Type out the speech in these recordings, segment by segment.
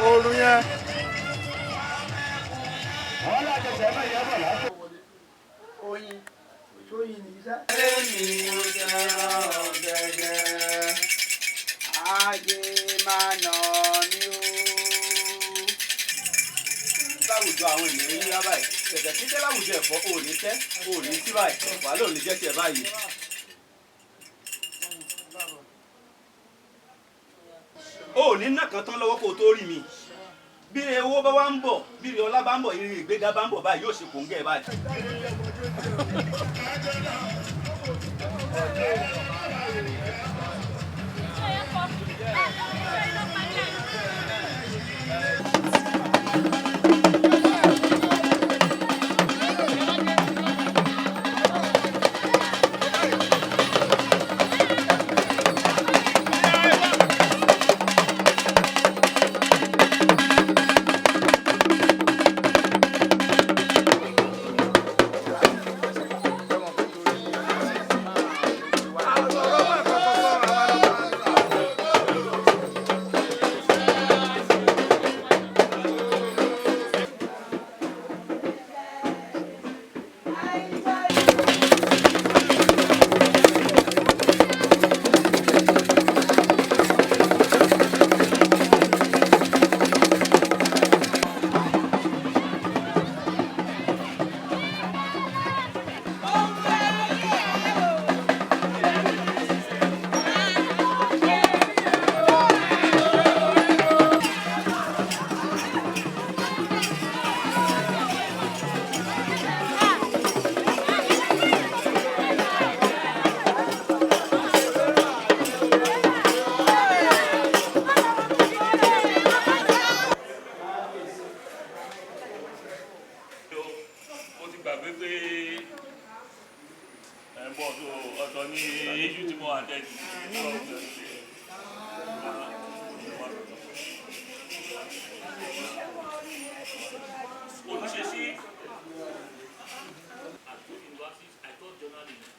Oorun yẹn. Oyin sóyin ní sá. Èmi ò jẹran ọ̀gẹ̀dẹ̀, ajé máa nà mí o. Láwùjọ àwọn ènìyàn yíyá báyìí, tẹ̀tẹ̀ títẹ́ láwùjọ ẹ̀fọ́ ò ní tẹ́, ò ní sí báyìí, wàhálà ò ní jẹ́ tiẹ̀ báyìí. O ò ní ná kan tán lọ́wọ́ kó o tó rí mi. Bí owó bá wá ń bọ̀, bí ọlá bá ń bọ̀, ìrìn ìgbéga bá ń bọ̀ báyìí, yóò ṣe kòńgẹ́ báyìí. Mo ti gbàgbé pé ẹ̀ ń bọ̀ tó ọ̀tọ̀ ní iṣu tí mo àtẹ̀jù. Olùṣe sí. At two universities, I taught journalism.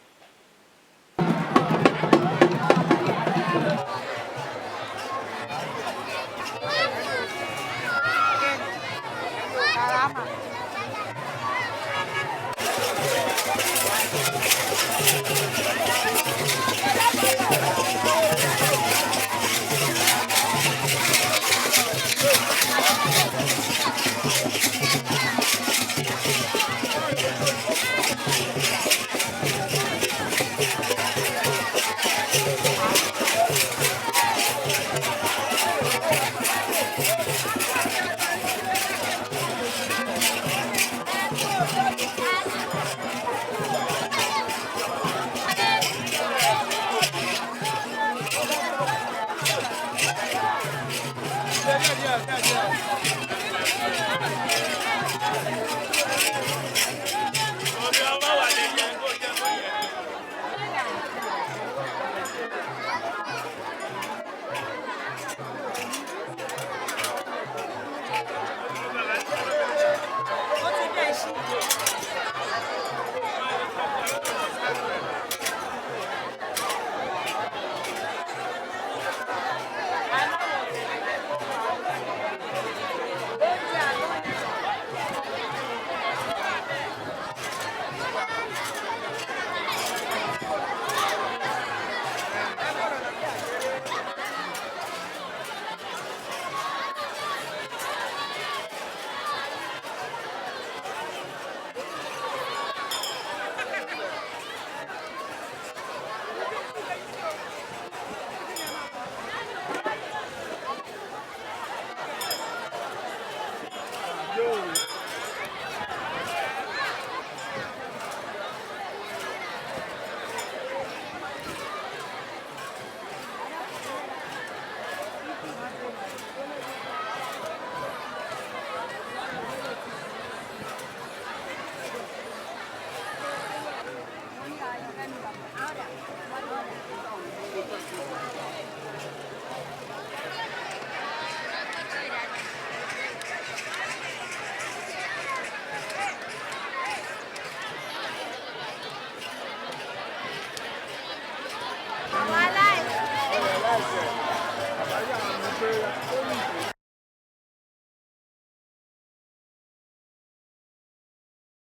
Láìsẹ̀, àbáyé àwọn ọmọ pé ó ní.